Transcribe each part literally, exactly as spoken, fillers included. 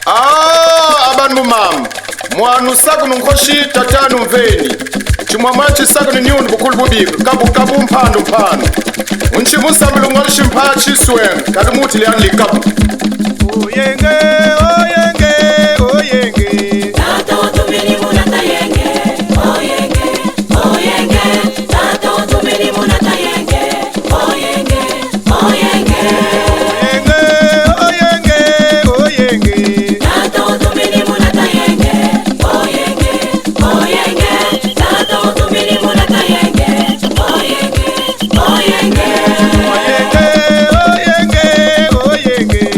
Ah, abana mu mama. Mwana usakunu nkosi, tatanu mveni. Tshimwamwa tshisakunu nyundu bukulu bubika, kabu kabu, mpandu mpandu. Unti musambila ngwali shimpa tshiswena, kadi muti liani likabu. Oyenge, oyenge, oyenge. Tata watumini mulata yenge, oyenge, oyenge. Tata watumini mulata yenge, oyenge, oyenge. Oyenge, oyenge, oyenge. Tata watumini mulata yenge, oyenge, oyenge. Tata watumini mulata yenge, oyenge, oyenge. Oyenge, oyenge, oyenge.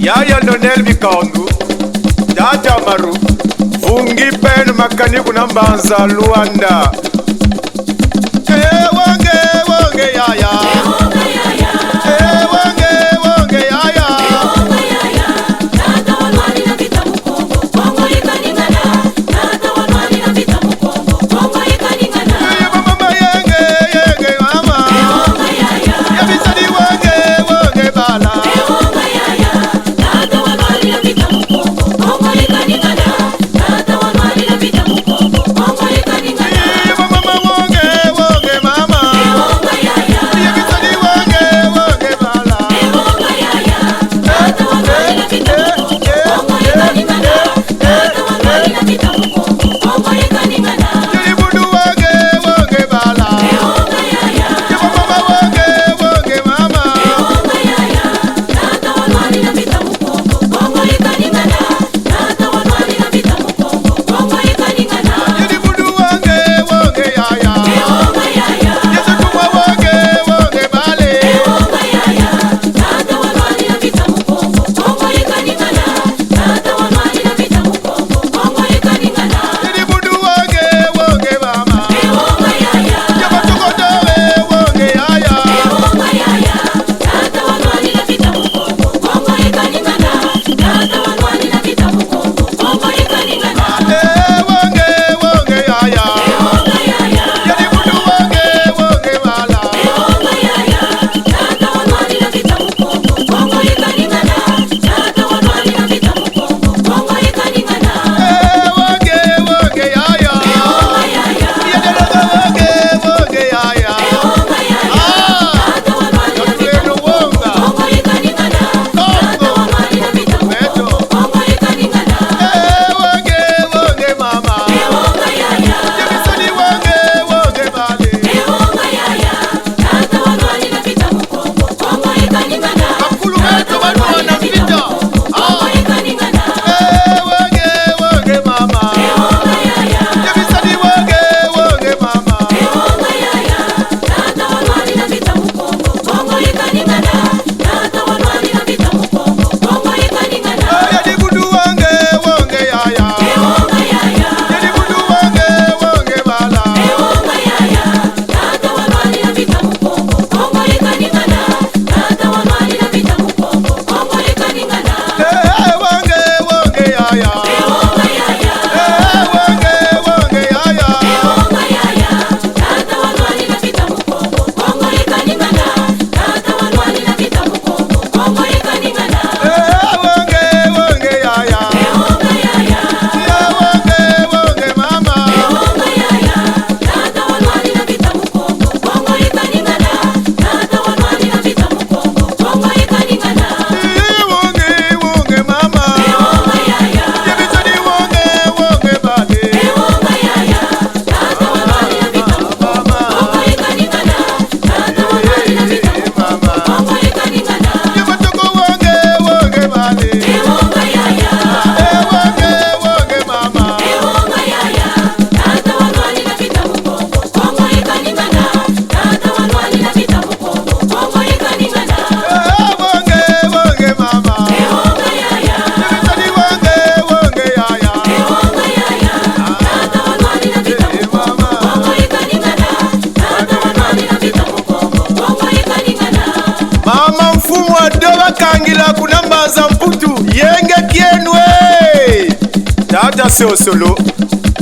Yaya Nonel Bikandu, Tata Maru, Vungi Pen Makani kuna Mbanza Luanda. Eh, wange, wange, yaya. Eh, wange, wange, yaya. Eh, mama, yenge, yenge, mama. Ya bisadi wange, wange, bala. Eh, mama, wange, wange, mama. Ya bisadi wange, wange, bala. Mama Mfumu Ado Bakangila kuna Mbanza Mputu, yenge kienu e! Tata Sosolo,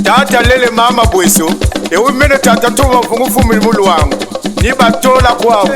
tata Lele, mama Bweso, e wumene tata Toma Mpungu Mfumu mu Luangu, ni batola kwawu.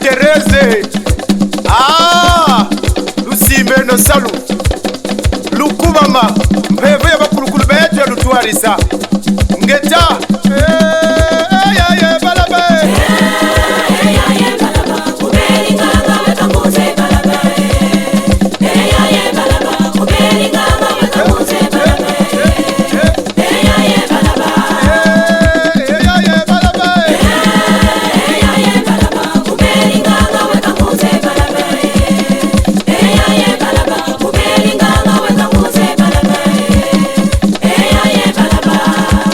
Tereze. Ah, lusimbeno salu. Lukubama, mpeve ya bakulukulu beto ya lutwarisa. Ngeta. Eh, eh, ya, ye, balaba, eh.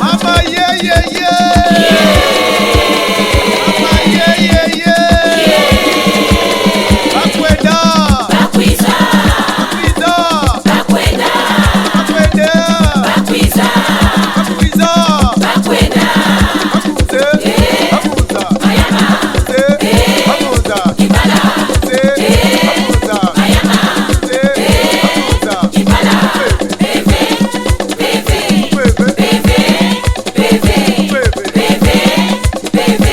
Mama, ye, ye, ye. Mama, ye, ye, ye. Bakwenda. Bakwiza. Bakwiza. Bakwenda. Bakwenda. Bakwiza. Bakwiza. Bakwenda. Bakuze. Eh. Bakuza. Mayama. Bakuze. Eh. Bakuza. Kimpala. Bakuze. Eh. Bakuza. Mayama. Bakuze. Eh. Bakuza. Kimpala. Mpeve. Mpeve. Mpeve. Mpeve. Mpeve. Mpeve. Mpeve. Mpeve.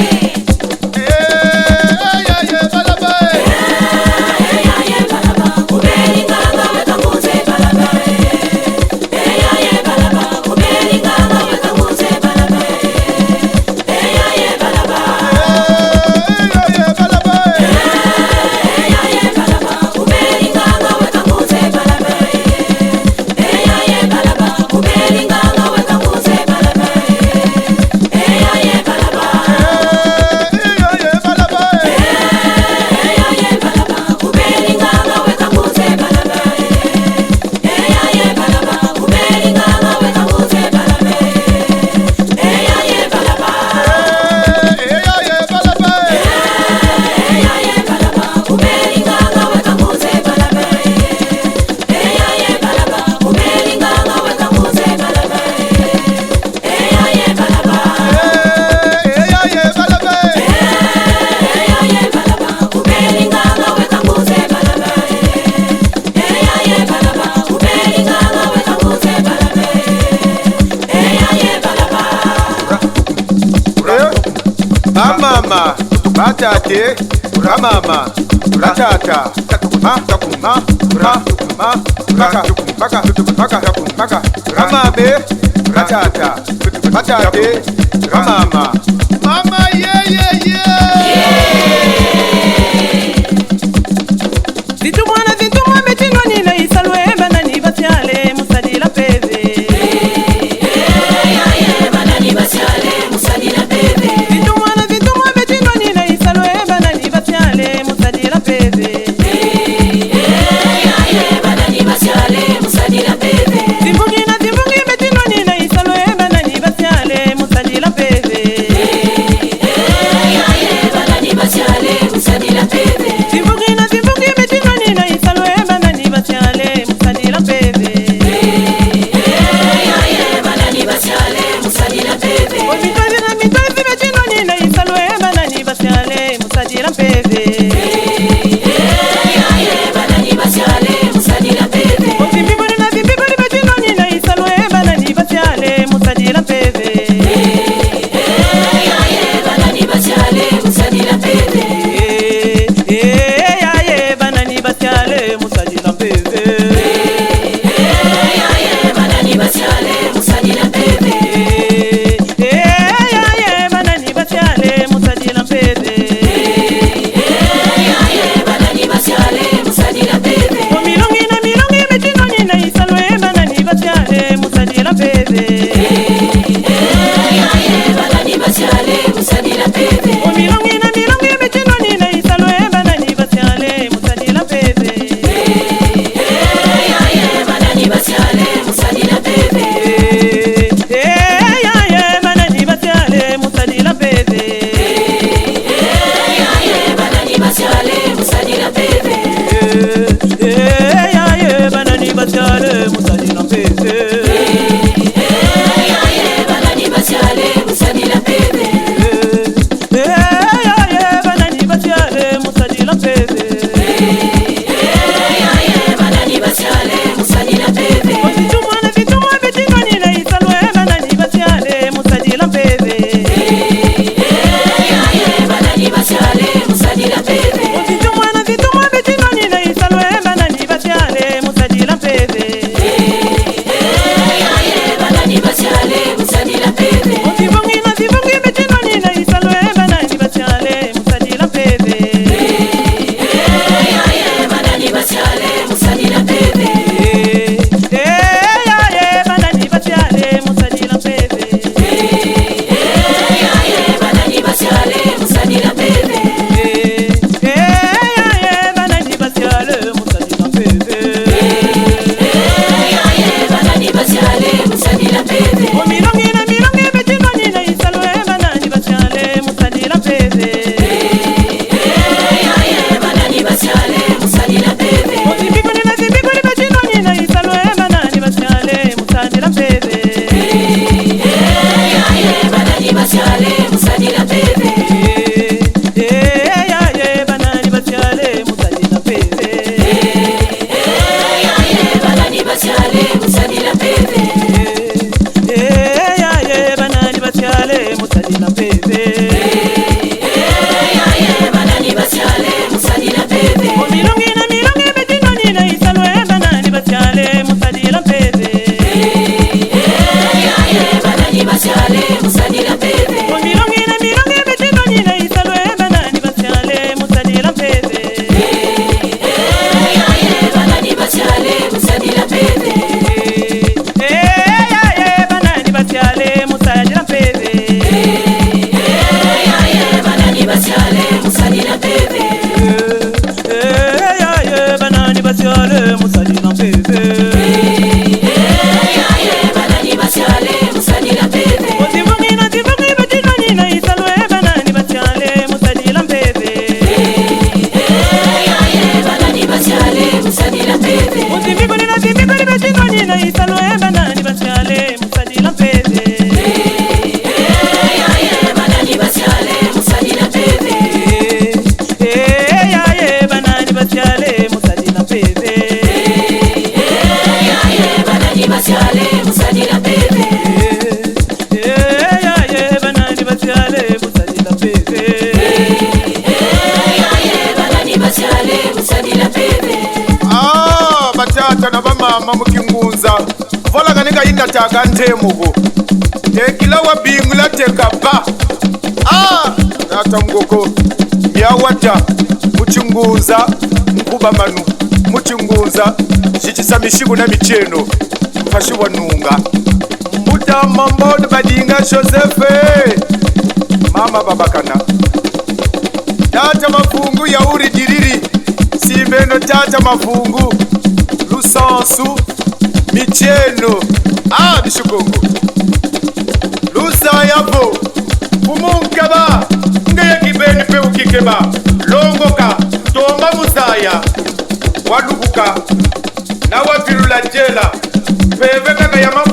Eh, bamama, batate, bamama, batata, ma, ma, ma, baka, baka, baka, bamame, batata, batate, bamama. Mama, ye, ye, ye. Zitumwana, zitumwa, betinwa nina isalu e bana ni basiale, musadila mpeve. Zitumwana, zitumwa, betinwa nina isalu e bana ni basiale, musadila mpeve. Zimbungi na zimbungi, betinwa nina isalu e bana ni basiale, musadila mpeve. Zimbungi na zimbungi, betinwa nina isalu e bana ni basiale, musadila mpeve. O mitozi na mitozi, betinwa nina isalu e bana ni basiale, musadila mpeve. O zimbibuli na zimbibuli, betinwa nina isalu e bana ni basiale, musadila mpeve. Eh, eh, ya, ye, bana ni basiale, musadila mpeve. Eh, eh, ya, ye, bana ni basiale, musadila mpeve. O milongi na milongi, betinwa nina isalu e bana ni basiale, musadila mpeve. O milongi na milongi, betinwa nina isalu e bana ni basiale, musadila mpeve. Eh, eh, ya, ye, bana ni basiale, musadila mpeve. Eh, eh, ya, ye, bana ni basiale, musadila mpeve. Eh, eh, ya, ye, bana ni basiale, musadila mpeve. O zitumwana, zitumwa, betinwa nina isalu e bana ni basiale, musadila mpeve. Mama mu kingunza, vola kani ka ina taka ntemo ko. Tekila wa bingula teka ba. Ah, tata Ngoko. Miawata, mu kingunza, Nkuba Manu. Mu kingunza, zitisa misiku na mitieno. Mpasi wa nunga. Mbuta Mambon Badinga Joseph, eh. Mama Babakana. Tata Mafungu ya uri diriri. Simbeno tata Mafungu. Lusansu. Mitieno. Ah, Bisi Kongo. Luzaya vo. Mfumu nkeba. Ngeye kibeni mpe ukikeba. Longoka. Tomba mu zaya. Walubuka. Na wavilula diela. Mpeve kaka ya mama